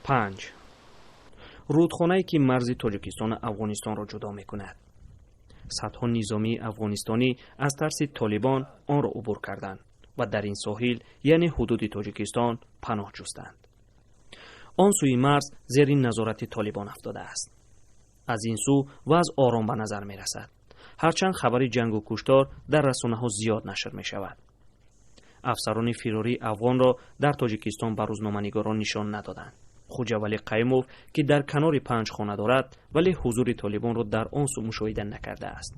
Панҷ рудхонае, ки марзи Тоҷикистону Афғонистонро ҷудо мекунад. Садҳо низомии афғонистонӣ аз тарси Толибон онро убур карданд ва дар ин соҳил, яъне ҳудуди Тоҷикистон, паноҳ ҷустанд. Он сӯи марз зери назорати Толибон афтодааст. Аз ин сӯ вазъ ором ба назар мерасад, ҳарчанд хабари ҷангу куштор дар расонаҳо зиёд нашр мешавад. Афсарони фирории афғонро дар Тоҷикистон ба рӯзноманигорон нишон надоданд. Хуҷавалӣ Қаймов, ки дар канори Панҷ хона дорад, вале ҳузури Толибонро дар он сӯ мушоҳида накардааст.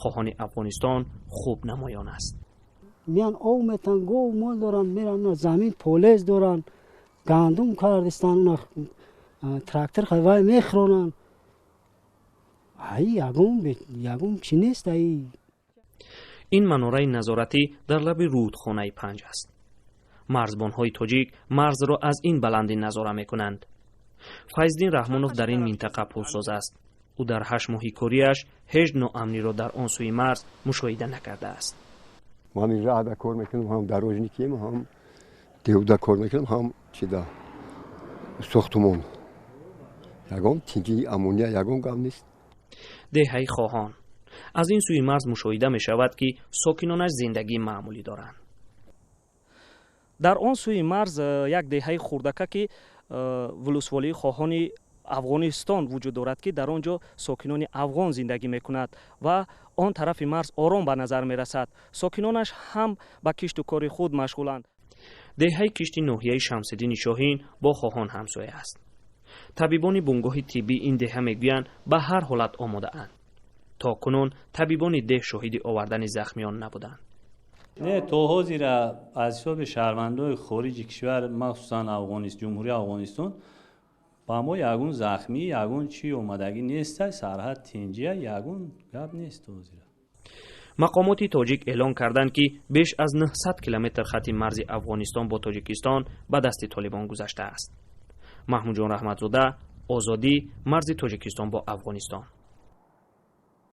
Хоҳони Афғонистон хуб намоён аст. Миян, ов метан, гов мол доранд, меран, замин полез доранд, гандум кардистан, трактор вай мехӯронанд. Ай ягон чи нест ай. Ин манораи назоратӣ дар лаби рӯдхонаи Панҷ аст. Марзбонҳои тоҷик марзро аз ин баландӣ назора мекунанд. Файздин Раҳмонов дар ин минтақа пулсоз аст. Ӯ дар 8 моҳи кориаш ҳеҷ ноамниро дар он сӯи марз мушоҳида накардааст. Ҳам раҳда кор мекунам, ҳам дорожникием, ҳам деҳуда кор мекунам, ҳам чида сохтумон. Ягон тинҷи, амония, ягон гап нест. Деҳаи Хоҳон. Аз ин сӯи марз мушоҳида мешавад, ки сокинонаш зиндагии маъмулӣ доранд. Дар он сӯи марз як деҳаи хурдака, ки вулусволии Хоҳони Афғонистон вуҷуд дорад, ки дар он ҷо сокинони афғон зиндагӣ мекунад ва он тарафи марз ором ба назар мерасад. Сокинонаш ҳам ба кишту кори худ машғуланд. Деҳаи Кишти ноҳияи Шамсиддини Шоҳин бо Хоҳон ҳамсоя аст. Табибони бунгоҳи тиббии ин деҳа мегӯянд, ба ҳар ҳолат омодаанд. То кунун табибони деҳ шоҳиди овардани захмиён набуданд. Не, то ҳозира аз ҳисоби шаҳрвандои хориҷи кишвар, махсусан Ҷумҳурии Афғонистон, ба мо ягон захмӣ, ягон чӣ омадагӣ неста. Сарҳад тинҷия, ягон гап нест то ҳозира. Мақомоти тоҷик эълон карданд, ки беш аз 900 километр хати марзи Афғонистон бо Тоҷикистон ба дасти Толибон гузаштааст. Маҳмудҷон Раҳматзода, Озодӣ, марзи Тоҷикистон бо Афғонистон.